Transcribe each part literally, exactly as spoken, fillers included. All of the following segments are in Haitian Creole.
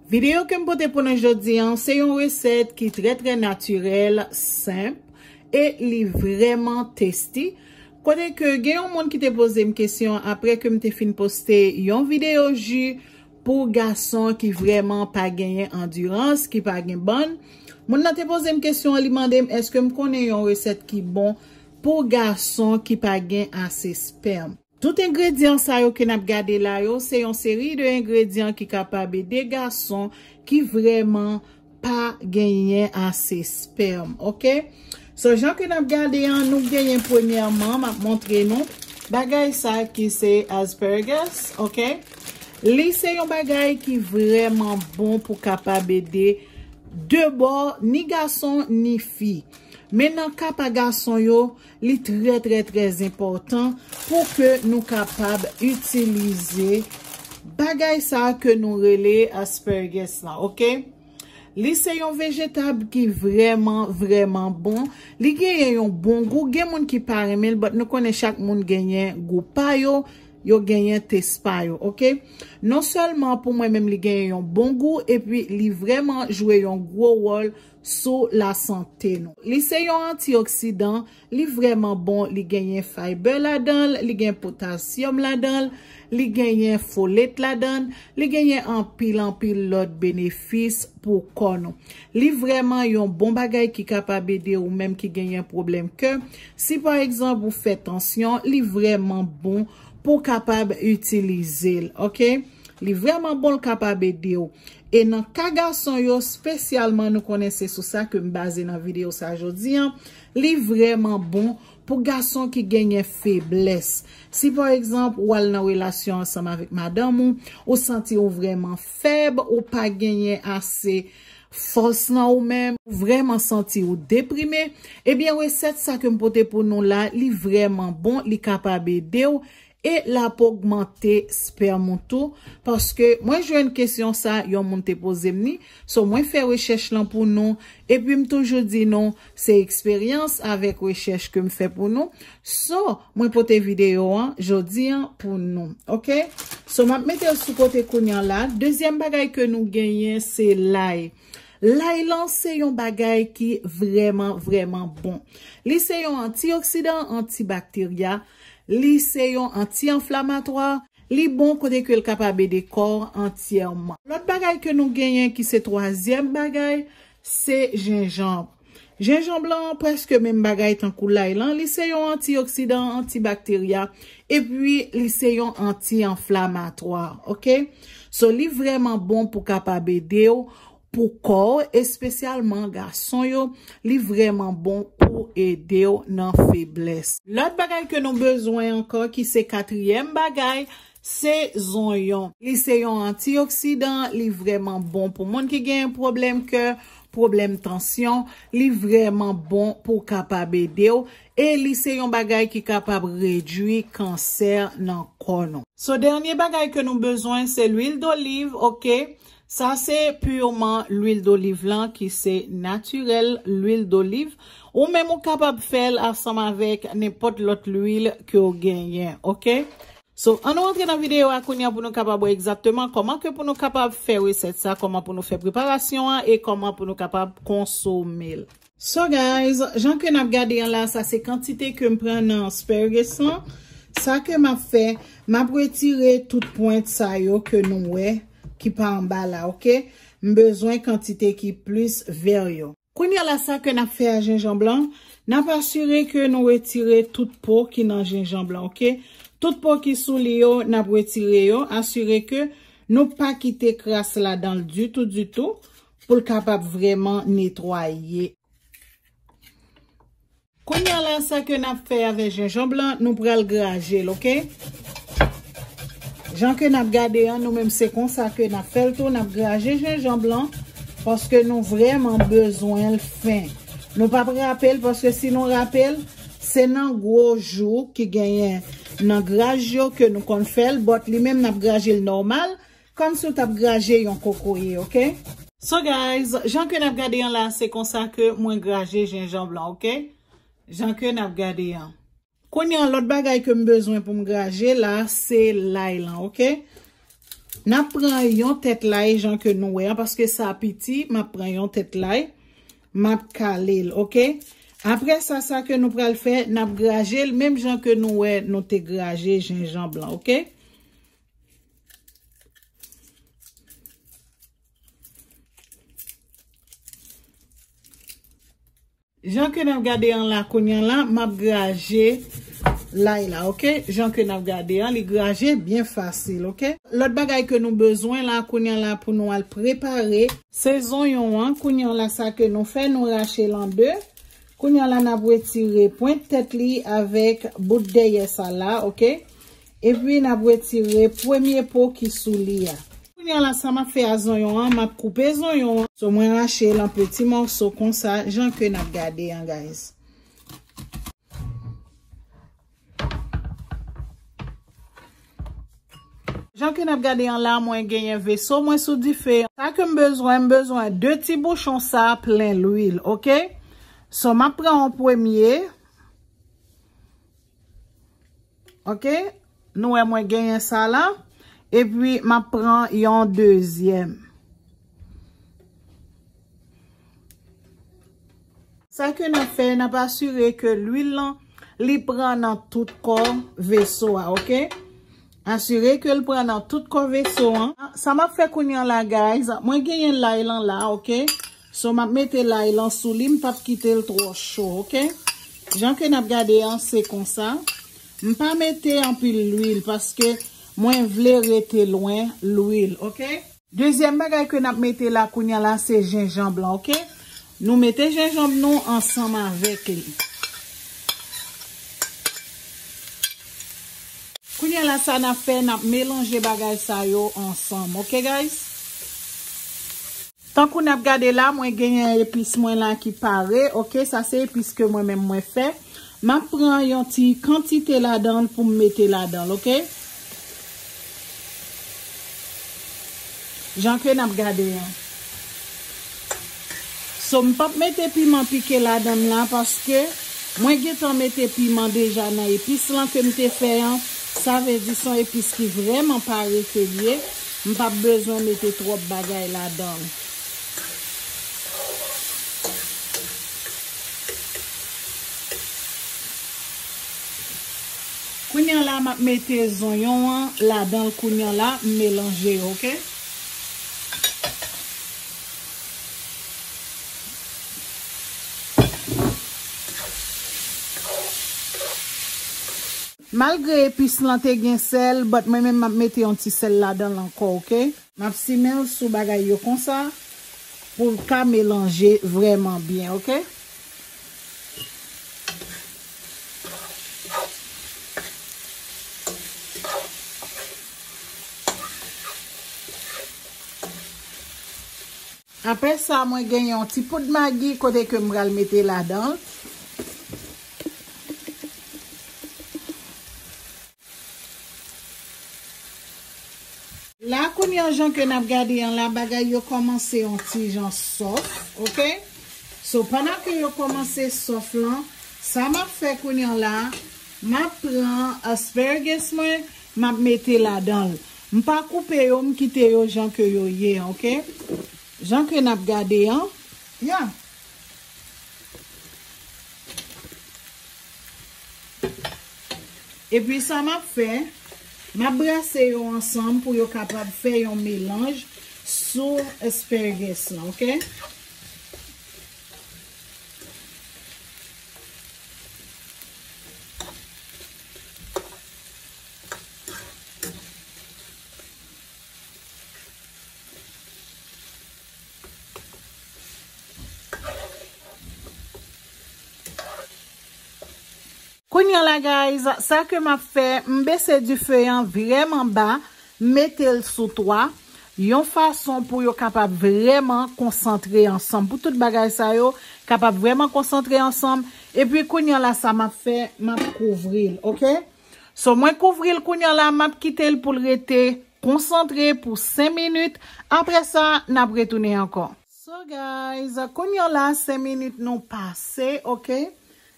Videyo ke m pote pou nou jodi an, se yon resèt ki trè, trè natirèl, senp, e li vrèman tasty. Kote ke gen yon moun ki te poze m kesyon apre ke m te fin poste yon videyo ji pou gason ki vrèman pa genyen andirans, ki pa gen bann. Moun nan te poze m kesyon an, li mande m èske m konnen yon resèt ki bon pou gason ki pa gen ase spèm. Tout engredyan sa yo ke n ap gade la yo, se yon seri de engredyan ki kapab ede gason ki vrèman pa genyen ase spèm, oke? So, jan ke n ap gade an, nou genyen premyèman, m ap montre nou bagay sa ki se asparagus, oke? Li se yon bagay ki vrèman bon pou kapab ede de bò, ni gason, ni fi. Men nan ka pa gason yo, li trè, trè, trè enpòtan pou ke nou kapab itilize bagay sa ke nou rele asparagus la, oke? Li se yon vejetab ki vrèman, vrèman bon. Li genyen yon bon gou. Gen moun ki pa renmen l, but nou konnen chak moun genyen gou pa yo, yo genyen tès pa yo, oke? Non sèlman pou mwen menm li genyen yon bon gou, epi li vrèman jwe yon gwo wòl sou lasante nou. Li se yon antioksidan, li vrèman bon, li genyen fayba ladan l, li gen potasyòm ladan l, li genyen folet ladan l, li genyen anpil, anpil lòt benefis pou kò nou. Li vrèman yon bon bagay ki kapab ede ou menm ki genyen pwoblèm kè. Si pa egzanp ou fè tansyon, li vrèman bon pou kapab itilize l, oke? Li vrèman bon, l kapab ede w. E nan ka gason yo, espesyalman, nou konnen se sou sa ke m baze nan videyo sa jodi an, li vrèman bon pou gason ki genyen feblès. Si, pa egzanp, ou al nan relasyon ansanm avèk madanm ou, ou santi ou vrèman fèb, ou pa genyen ase fòs nan ou menm, ou vrèman santi ou deprime, ebyen, resèt sa ke m pote pou nou la, li vrèman bon, li kapab ede w, e l ap ogmante spèm ou tou, paske mwen jwenn kesyon sa, yon moun te poze m li, so mwen fè rechèch lan pou nou, epi m toujou di nou, se eksperyans avèk rechèch ke m fè pou nou, so mwen pote videyo an, jodi an, pou nou, oke? So m ap mete l sou kote kounye a la, dezyèm bagay ke nou genyen, se lay. Lay lan se yon bagay ki vrèman, vrèman bon. Li se yon antioksidan, antibakterya, li se yon anti-anflamatwa, li bon kote ke l kapab ede kò antyèman. Lòt bagay ke nou genyen ki se twazyèm bagay, se jenjanm. Jenjanm lan prèske menm bagay tankou lay lan, li se yon antioksidan, antibakterya, epi li se yon anti-anflamatwa, oke? So, li vrèman bon pou kapab ede w, pou kò w, espesyalman gason yo, li vrèman bon pou ede w nan feblès. Lòt bagay ke nou bezwen ankò, ki se katriyèm bagay, se zonyon. Li se yon antioksidan, li vrèman bon pou moun ki gen pwoblèm kè, pwoblèm tansyon, li vrèman bon pou kapab ede w, e li se yon bagay ki kapab redwi kansè nan kò nou. So, dènye bagay ke nou bezwen, se lwil doliv, oke? Sa se piman lwil doliv lan ki se natirèl lwil doliv. Ou menm ou kapab fè l ansanm avèk nenpòt lòt lwil ke w genyen, oke? So, ann nou rantre nan videyo a kounye a pou nou kapab wè egzakteman kòman ke pou nou kapab fè resèt sa, kòman pou nou fè preparasyon an e kòman pou nou kapab konsome l. So guys, jan ke n ap gade an la, sa se kantite ke m pran nan asparagus lan. Sa ke m ap fè, m ap retire tout pwent sa yo ke nou wè ki pa anba la, oke? M bezwen kantite ki plis vè yo. Kounye a la, sa ke n ap fè a jenjanm lan, n ap asire ke nou retire tout po ki nan jenjanm lan, oke? Tout po ki sou li yo, n ap retire yo, asire ke nou pa kite kras ladan l ditou, ditou, pou l kapab vrèman netwaye. Kounye a la, sa ke n ap fè avè jenjanm lan, nou pral graje l, oke? Jan ke n ap gade an, nou menm se konsa ke n ap fè l tou, n ap graje jenjanm lan, paske nou vrèman bezwen l fen. Nou p ap rape l, paske si nou rape l, se nan gwo jou ki genyen nan graj yo ke nou konn fè l, but li menm n ap graje l nòmal, kòmsi w t ap graje yon kokoye, oke? So guys, jan ke n ap gade an la, se konsa ke mwen graje jenjanm lan, oke? Jan ke n ap gade an. Kounye a, lòt bagay ke m bezwen pou m graje la, se lay lan, oke? N ap pran yon tèt lay jan ke nou wè an, paske sa piti, m ap pran yon tèt lay, m ap kale l, oke? Apre sa, sa ke nou pral fè, n ap graje l, menm jan ke nou wè nou te graje jenjanm lan, oke? Jan ke n ap gade an la, kounye an la, m ap graje lay la, oke? Jan ke n ap gade an, li graje byen fasil, oke? Lòt bagay ke nou bezwen la, kounye an la, pou nou al prepare, se zonyon an, kounye an la, sa ke nou fè, nou rache l an de. Kounye an la, n ap retire pwent tèt li avèk bout dèyè sa la, oke? Epi n ap retire premye po ki sou li a. Kounye a la, sa m ap fè a zonyon an, m ap koupe zonyon an. So, mwen rache l an peti mòso konsa, jan ke n ap gade an, guys. Jan ke n ap gade an la, mwen genyen veso mwen sou dife. Sa ke m bezwen, m bezwen de ti bouchon sa plen lwil, oke? So, m ap pran yon premye. Oke? Nou wè mwen genyen sa la. Epi, m ap pran yon dezyèm. Sa ke n ap fè, n ap asire ke lwil lan, li pran nan tout kò veso a, oke? Asire ke l pran nan tout kò veso an. Sa m ap fè kounye an la, guys, mwen genyen lay lan la, oke? So, m ap mete lay lan sou li, m p ap kite l twò cho, oke? Jan ke n ap gade an, se konsa. M pa mete anpil lwil, paske mwen vle rete lwen lwil, oke? Dezyèm bagay ke n ap mete la kounye a la, se jenjanm lan, oke? Nou mete jenjanm nou ansanm avèk li. Kounye a la, sa n ap fè, n ap melanje bagay sa yo ansanm, oke, guys? Tankou n ap gade la, mwen genyen epis mwen la ki pare, oke? Sa se epis ke mwen menm mwen fè. M ap pran yon ti kantite ladan l pou m mete ladan l, oke? Jan ke n ap gade an. So, m p ap mete piman pike ladan l la paske mwen gentan mete piman deja nan epis lan ke m te fè an. Sa vle di se yon epis ki vrèman pare ke l ye. M p ap bezwen mete twòp bagay ladan l. Kounye a la, m ap mete zonyon an ladan l kounye a la, m melanje yo, oke? Malgre epis lan te gen sèl, but mwen menm m ap mete yon ti sèl ladan l ankò, oke? M ap simen l sou bagay yo konsa pou l ka melanje vrèman byen, oke? Apre sa, mwen gen yon ti poud magi kote ke m pral mete ladan l. La, kounye a, jan ke n ap gade an la, bagay yo kòmanse yon ti jan sòf, oke? So, pandan ke yo kòmanse sòf lan, sa m ap fè kounye a la, m ap pran asparagus mwen, m ap mete ladan l. M pa koupe yo, m kite yo jan ke yo ye, oke? Jan ke n ap gade an, ya. Epi sa m ap fè, m ap brase yo ansanm pou yo kapab fè yon melanj sou asparagus lan, oke? Kounye a la, guys, sa ke m ap fè, m bese dife an vrèman ba, m mete l sou twa, yon fason pou yo kapab vrèman konsantre ansanm, pou tout bagay sa yo kapab vrèman konsantre ansanm. Epi kounye a la, sa m ap fè, m ap kouvri l, oke? So, mwen kouvri l kounye a la, m ap kite l pou l rete konsantre pou senk minit. Apre sa, n ap retounen ankò. So, guys, kounye a la, senk minit nou pase, oke?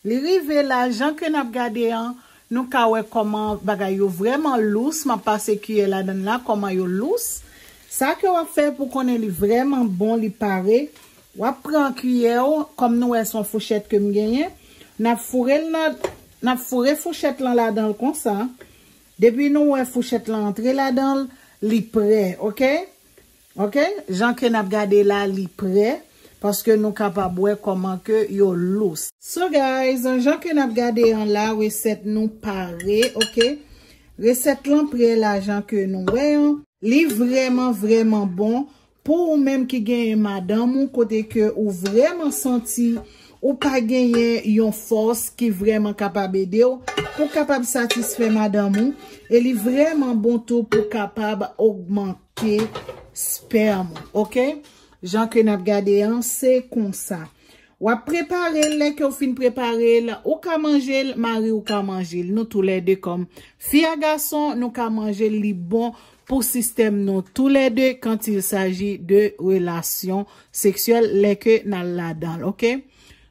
Li rive la, jan ke n ap gade an, Nou ka wè kòman bagay yo vrèman lous. M ap pase kiyè ladan l la, kòman yo lous. Sa ke w ap fè pou konnen li vrèman bon, li pare, w ap pran kiyè w, kòm nou wè se yon fouchèt ke m genyen, n ap foure l nan, n ap foure fouchèt lan ladan l konsa. Depi nou wè fouchèt lan antre ladan l, li prè, oke? Oke? Jan ke n ap gade la, li prè, paske nou kapab wè kòman ke yo lous. So guys, jan ke n ap gade an la, resèt nou pare, oke? Resèt lan prè la, jan ke nou wè an. Li vrèman, vrèman bon. Pou ou menm ki genyen madanm ou, kote ke ou vrèman santi ou pa genyen yon fòs ki vrèman kapab ede w, pou kapab satisfè madanm ou, e li vrèman bon tou pou kapab ogmante spèm ou, oke? Jan ke n ap gade an, se konsa. W ap prepare l, lè ke w fin prepare l, ou ka manje l, mari w ka manje l. Nou toulède kòm fi a gason, nou ka manje l, li bon pou sistèm nou toulède quand il s'agit de relasyon seksyèl lè ke n al ladan l, oke?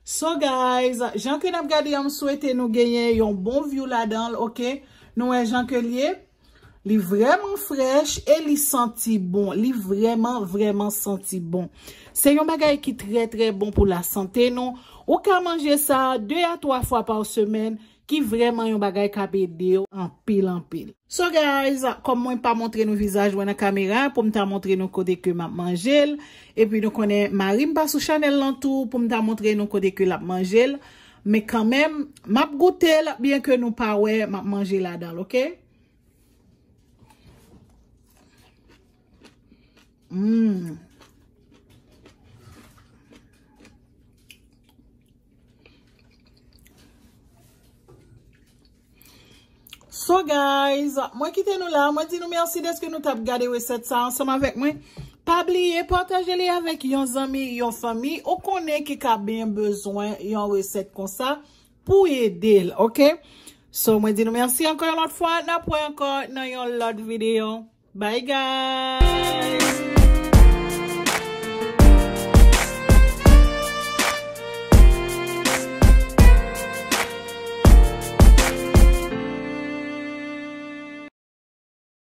So guys, jan ke n ap gade an, m swete nou genyen yon bon view ladan l, oke? Nou wè jan ke l ye? Li vrèman frèch e li santi bon. Li vrèman, vrèman santi bon. Se yon bagay ki trè, trè bon pou lasante nou. Ou ka manje sa de a twa fwa pa semèn, ki vrèman yon bagay k ap ede w anpil, anpil. So guys, kòm mwen pa montre nou vizaj mwen nan kamera, pou m ta montre nou kote ke m ap manje l, epi nou konnen mari m pa sou chanèl lan tou, pou m ta montre nou kote ke l ap manje l, men kanmenm, m ap goute l, byen ke nou pa wè, m ap manje ladan l, oke? Mm. So guys, mwen kite nou la. Mwen di nou mèsi dèske nou t ap gade resèt sa ansanm avèk mwen. Pa bliye pataje li avèk yon zanmi, yon fanmi ou konnen ki ka byen bezwen yon resèt konsa pou ede l, oke? So, mwen di nou mèsi ankò yon lòt fwa. N ap wè ankò nan yon lòt videyo. Bye guys!